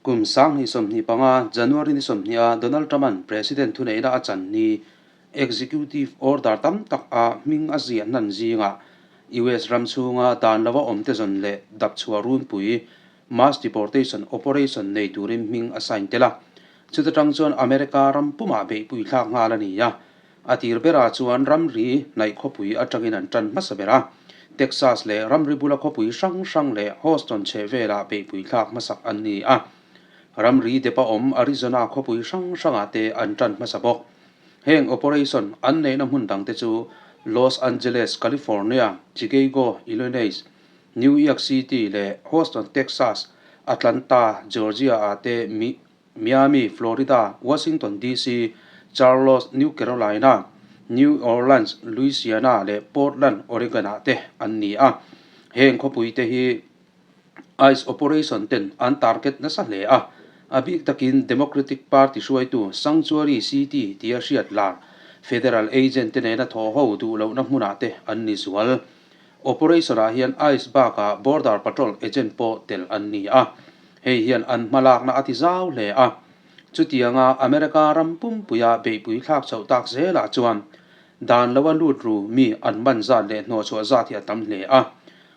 Kum 2025 January ni 20 a Donald Trump-a'n President thuneihna a chan ni Executive Order tam tak a hming a ziah hnan zingah US ram chhunga dan lova awmte zawn leh dap chhuah runpui Mass Deportation Operation nei turin hming a sign tel a. Chuta tang chuan America ram pumah beihpui thlak nghal a ni a. A tir berah chuan ramri hnaih khawpui atangin an tan hmasa ber a. Texas leh ramri bula khawpui hrang hrang leh Houston chhehvelah beihpui thlak hmasak an ni a. Ramri depa awm Arizona khawpui hrang hrangah te an tan hmasa bawk. Heng operation an neihna hmun dangte chu Los Angeles, California, Chicago, Illinois, New York City leh Houston, Texas, Atlanta, Georgia-ah te Miami, Florida, Washington DC, Charlotte, New Carolina, New Orleans, Louisiana leh Portland, Oregon-ah te an ni a. Heng khawpui te hi ice operation ten an target nasa hle a, a bik takin Democratic Party hruaitu Sanctuary City tia hriat lar federal agent te nena thaw ho duh lohna hmunah te an ni zual. Operation-ah hian ice bakah Border Patrol agent pawh tel an ni a, hei hian an hmalakna a ti zau hle a. Chutianga America ram pumpuia beihpui thlak chhoh tak zelah chuan dan loa lut ru mi an man zat leh hnawhchhuah zat hi a tam hle a.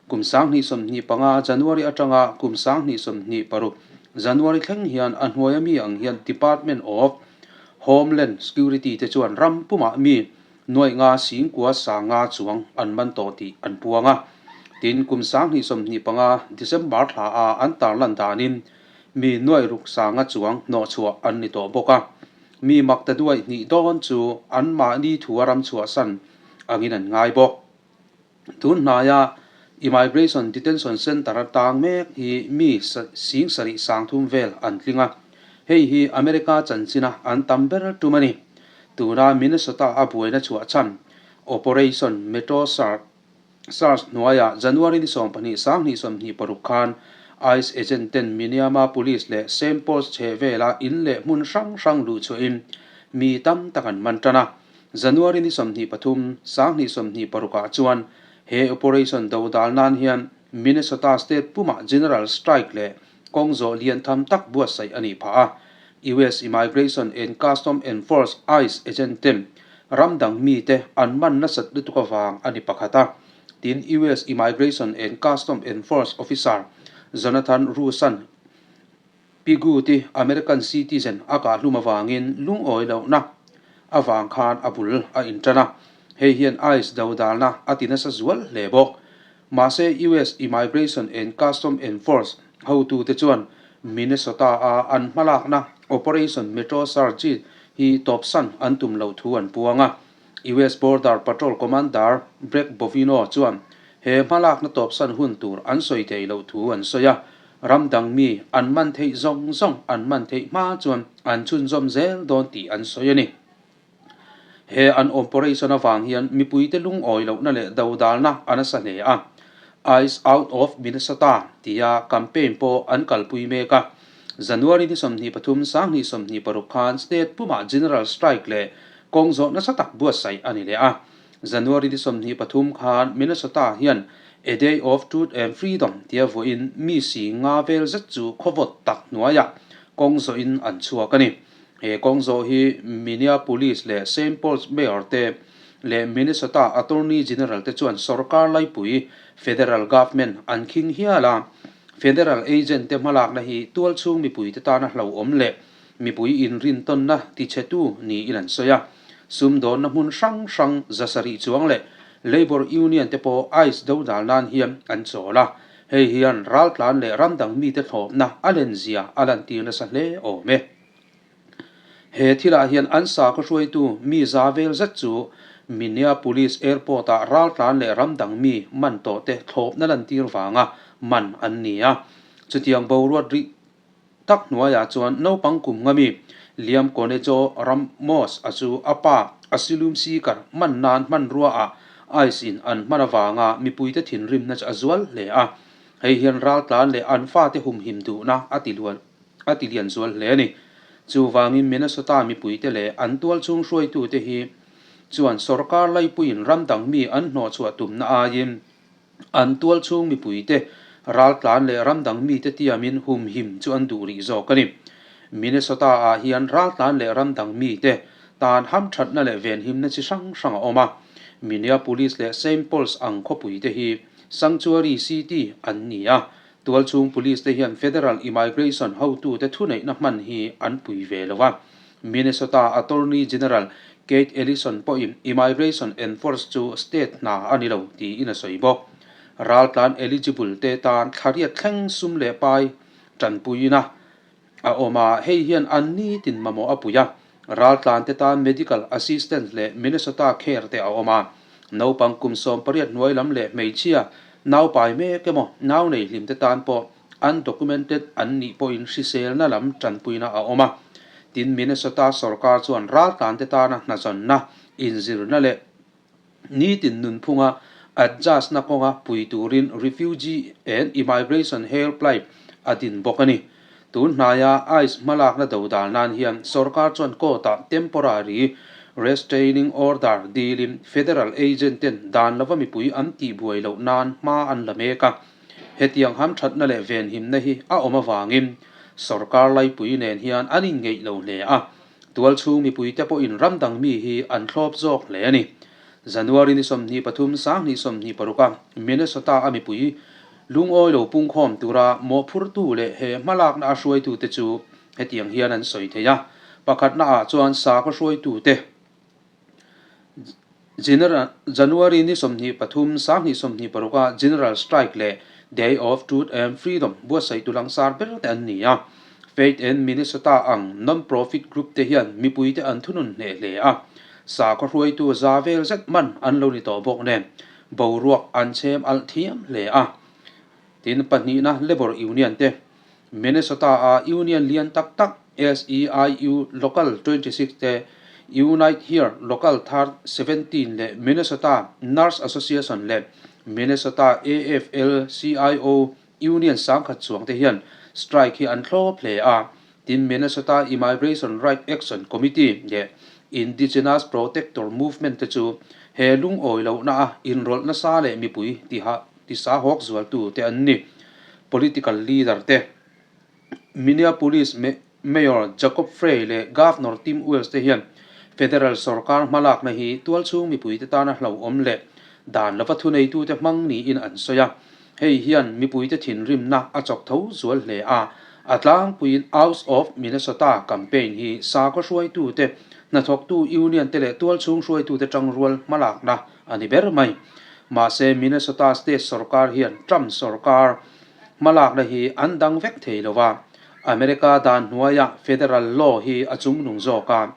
Kum 2025 January atanga kum 2026 January thleng hian a hnuaia mi ang hian Department of Homeland Security te chuan ram pumah mi Nuaih nga singkua sanga chuang an man tawh tih an puang a. Tin, kum 2025 December thla a an tarlan danin mi nuaih ruk sanga chuang hnawhchhuah an ni tawh bawk a. Mi mak ta duaih hnih dawn chu anmahni thua ram chhuahsan angin an ngai bawk. Tun hnaia Immigration Detention Centre atang mek hi mi sing sarih sangthum vel an tling a, hei hi America chanchina an tam ber tum a ni. Tuna Minnesota a buaina chhuah chhan Operation Metro Surge hnuaiah January ni 12 2026 khan ice agent ten Minneapolis leh Saint Paul's chhehvela in leh hmun hrang hrang luh chhuahin mi tam tak an man tan a. January ni 23, 2026 ah chuan he operation do dal nan hian Minnesota state pumah general strike leh kawng zawh lian tham tak buatsaih a nih phah a. US Immigration and Custom Enforce, ice, agent ten ram dang mite an man nasat lutuk avang a ni pakhat a, tin US Immigration and Custom Enforce officer Jonathan Rusan Piguti American citizen a kahhlum avangin lungawi lohna avang khan a bul a intan a, hei hian ice do dalna a ti nasa zual hle bawk. Mahse US Immigration and Custom Enforce hotute chuan Minnesota-a an hmalakna Operation Metro Surge hi tawpsan an tum loh thu an puang a. US Border Patrol Commander Brett Bovino chuan he hmalakna tawpsan hun tur an sawi thei loh thu an sawi a, Ram dang mi an man theih zawng zawng an man theih hma chuan an chhunzawm zel dawn tih an sawi a ni. He an operation avang hian mipuite lungawi lohna leh dodalna a nasa hle a. Ice Out of Minnesota tia campaign pawh an kalpui mek a. January ni 23, 2026 khan state pumah general strike leh kawng zawh nasa tak buatsaih a ni leh a. January ni 23 khan Minnesota hian A Day of Truth and Freedom tia vawiin mi si nga vel zet chu khawvawt tak hnuaiah kawng zawhin an chhuak a ni. He kawng zawh hi Minneapolis leh Saint Paul's Mayor te leh Minnesota Attorney General te chuan sorkar laipui, federal government, an khing hial a. Federal agent te hmalakna hi tualchhung mipuite tana hlauhawm leh mipui inrintawnna tichhetu niin an sawi a. Sumdawnna hmun hrang hrang zasarih chuang leh Labour Union te pawh ice do dal nan hian an chawl a, hei hian raltlan leh ram dang mite thlawpna a lenzia a lantir nasa hle awm e. He thilah hian an sakhaw hruaitu mi za vel zet chu Minneapolis Airport-ah raltlan leh ram dang mi man tawhte thlawpna lantir vanga man an ni a, chutiang boruat rih Tak hnuaiah chuan naupang kum nga mi Liam Conejo Ramos a chu a pa asylum seeker hman nan hmanrua ah ice in an hman avanga mipuite thinrimna chu a zual hle a. Hei hian raltlan leh an fate humhim duhna a ti luan a ti lian zual hle a ni. Chuvangin Minnesota mipuite leh an tualchhung hruaitute hi chuan sorkar laipuiin ramdang mi an hnawhchhuah tumna aiin, An tualchhung mipuite Raltlan leh ramdang mite tiamin humhim chu an duh rih zawk a ni. Minnesota-ah hian raltlan leh ramdang mite tan hamthatna leh venhimna chi hrang hrang a awm a. Minneapolis leh Saint Paul's ang khawpui te hi Sanctuary City an ni a, tualchhung police te hian federal immigration hotute thuneihna hman hi an pui ve lo a. Minnesota Attorney General Keith Ellison pawhin immigration enforce chu state hna a ni lo tiin a sawi bawk. Raltlan eligible te tan thlariat thleng sum leh pai tanpuina a awm a, hei hian an nitin mamawh a pui a. Raltlan te tan medical assistance leh Minnesota Care te a awm a. Naupang kum 18 hnuai lam leh hmeichhia, naupai mek emaw, nau nei hlim te tan pawh undocumented an nih pawhin hriselna lam tanpuina a awm a. Tin, Minnesota sorkar chuan raltlan te tana hnazawnna, inzirna leh Nitin nunphunga adjust-na kawnga pui turin Refugee and Immigration Helpline a din bawk a ni. Tun hnaia ice hmalakna dodal nan hian sorkar chuan court-ah temporary restraining order dilin federal agent ten dan lova mipui an tihbuai loh nan hma an la mek a. Hetiang hamthatna leh venhimna hi a awm avangin sorkar laipui nen hian an inngeih lo hle a. Tualchhung mipuite pawhin ram dang mi hi an thlawp zawk hle a ni. January ni 23, 2026 a Minnesota a mipui lungawi lo pungkhawm tura mawhphurtu leh he hmalakna a hruaitute chu hetiang hian an sawi thei a, pakhatna ah chuan sakhaw hruaitute General January ni 23, 2026 a General Strike leh Day of Truth and Freedom buatsaihtu langsar ber te an ni a. Faith and Minnesota ang non-profit group te hian mipuite an thunun hneh hle a. Sakhaw hruaitu za vel zet man an lo ni tawh bawk nen boruak an chhem alh thiam hle a. Tin, pahnihna Labor Union te Minnesota-a union lian tak tak SEIU Local 26 te, Unite Here Local 17 leh Minnesota Nurse Association leh Minnesota AFL-CIO union sangkhat chuang te hian strike hi an thlawp hle a. Tin, Minnesota Immigration Right Action Committee leh Indigenous Protector Movement te chu he lungawi lohna a inrawlh nasa leh mipui tiha tisa hawk zualtu te an ni. Political leader te, Minneapolis Mayor Jacob Frey leh Governor Tim Walz te hian federal sorkar hmalakna hi tualchhung mipuite tana hlauhawm leh dan lova thuneitute hmang niin an sawi a. Hei hian mipuite thinrimna a chawk tho zual hle a, a tlangpuiin House of Minnesota campaign hi sakhaw hruaitute, hnathawktu union te leh tualchhung hruaitute tangrual hmalakna a ni ber mai. Mahse, Minnesota state sorkar hian Trump sorkar hmalakna hi an dang vek thei lo va, America dan hnuaia federal law hi a chungnung zawk a.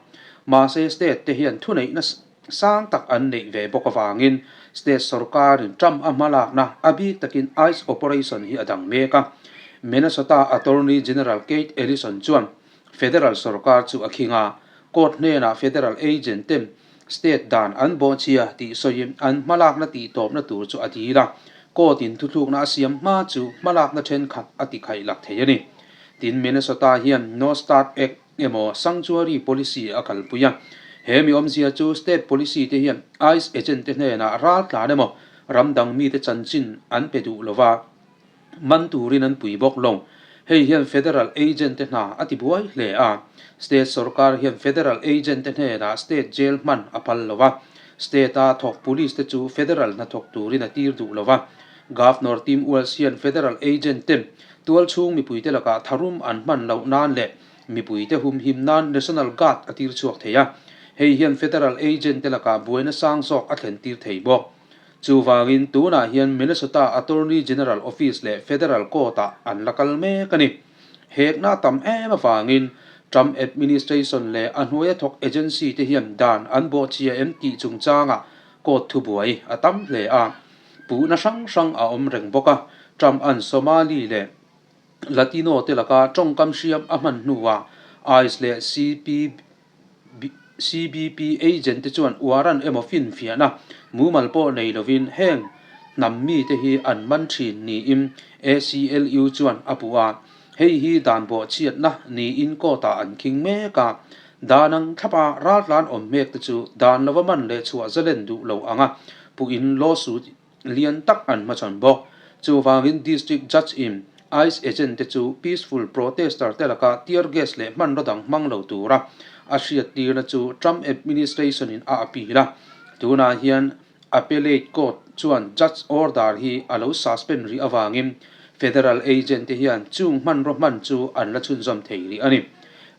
Mahse, state te hian thuneihna sang tak an neih ve bawk avangin state sorkarin Trump a hmalakna a bik takin ICE operation hi a dang mek a. Minnesota Attorney General Keith Ellison chuan Federal sorkar chu a khing a, court hnenah federal agent ten state dan an bawhchhia tih sawiin an hmalakna tihtawpna tur chu a dil a, court in thuthlukna a siam hma chu hmalakna thenkhat a ti khaih lak thei a ni. Tin, Minnesota hian No Start Act emaw Sanctuary Policy a kalpui a, he mi awmzia chu state policy te hian ice agent te hnenah raltlan emaw ramdang mite chanchin an pe duh lova, Man turin an pui bawk lo. Hei hian Federal Agent te hna a ti buai hle a. State sorkar hian Federal Agent te hnenah State Jail hman a phal lo a. State-a thawk Police te chu Federal hnathawk turin a tir duh lo a. Governor Tim Walz hian Federal Agent te tualchhung mipuite lakah tharum an hman loh nan leh mipuite humhim nan National Guard a tir chhuak thei a. Hei hian Federal Agent te lakah buaina sang zawk a thlen tir thei bawk. Chuvangin tunah hian Minnesota Attorney General Office leh Federal Court-ah an la kal mek a ni. Hekna a tam em avangin Trump administration leh a hnuaia thawk agency te hian dan an bawhchhia em tih chungchangah court thubuai a tam hle a. Puhna hrang hrang a awm reng bawk a, Trump-a'n Somali leh Latino te laka tawngkam hriam a hman hnuah ice leh CPB CBP agent te chuan uaran emaw finfiahna mumal pawh nei lovin heng hnam mite hi an man thin niin ACLU chuan a puh a. Hei hi dan bawhchhiatna niin court-ah an khing mek a. Dan ang thlapa raltlan awm hmek te chu dan lova man leh chhuah zalen duh lo anga puhin lawsuit lian tak an hmachhawn bawk. Chuvangin District Judge in Ice agent te chu peaceful protester te laka tear gas leh hmanraw dang hmang lo tura a hriattirna chu Trump administration in a appeal a. Tunah hian Appellate Court chuan judge order hi a lo suspend rih avangin federal agent te hian chung hmanraw hman chu an la chhunzawm thei rih a ni.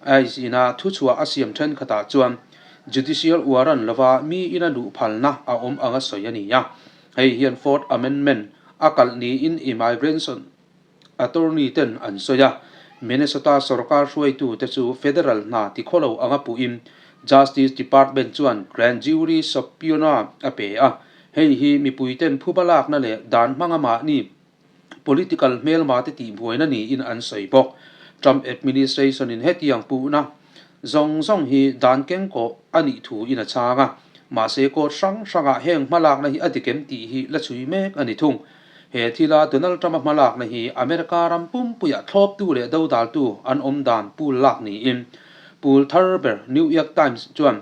Ice ina thuchhuah a siam thenkhatah chuan judicial warrant lova mi ina luh phalna a awm anga sawi a ni a. Hei hian Fourth Amendment a kalh niin immigration attorney ten an sawi a. Minnesota sorkar hruaitute chu federal hna ti khawlo anga puhin Justice Department chuan grand jury subpoena a pe a. Hei hi mipuiten phuba lakna leh dan hmanga mahni political hmelma te tihbuaina niin an sawi bawk. Trump administration in hetiang puhna zawng zawng hi dan kengkawh a nih thu in a chhang a, mahse court hrang hrangah heng hmalakna hi a dik em tih hi la chhui mek a ni thung. He thila Donald Trump-a hmalakna hi America ram pumpuiah thlawptu leh dodaltu an awm dan pool lak niin pool thar ber New York Times chuan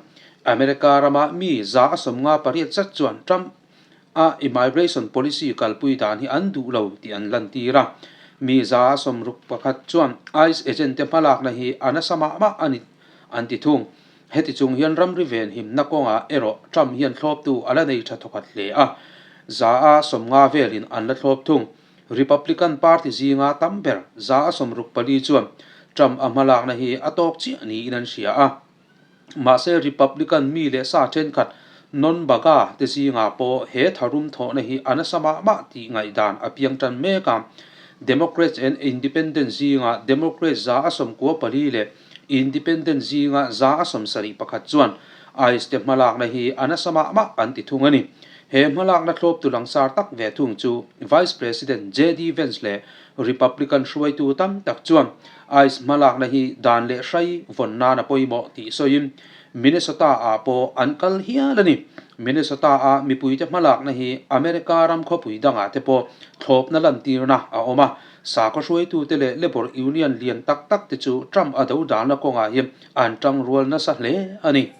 America rama mi 158 zat chuan Trump a immigration policy kalpui dan hi an duh lo tih an lantir a. Mi 61 chuan ICE agent te hmalakna hi a nasa mah mah a ni an ti thung. Heti chung hian ramri ven himna kawngah erawh Trump hian thlawptu a la nei tha thawkhat hle a, 150 velin an la thlawp thung. Republican Party zinga tam ber 64 chuan Trump a hmalakna hi a tawk chiah niin an hria a. Mahse Republican mi leh sa thenkhat non-baga te zingah pawh he tharum thawhna hi a nasa mah mah tih ngaihdan a piang tan mek a. Democrats and Independents zingah Democrats 94 leh Independent zinga 71 chuan ice te hmalakna hi a nasa mah mah an ti thung a ni. He hmalakna thlawptu langsar tak ve thung chu Vice President JD Vance leh Republican hruaitu tam tak chuan ice hmalakna hi dan leh hrai vawn nan a pawimawh tih sawiin Minnesota-ah pawh an kal hial a ni. Minnesota-a mipuite hmalakna hi America ram khawpui dangah te pawh thlawpna lantirna a awm a. Sakhaw hruaitute leh Labour Union lian tak tak te chu Trump a do dalna kawngah hi an tangrual nasa hle a ni.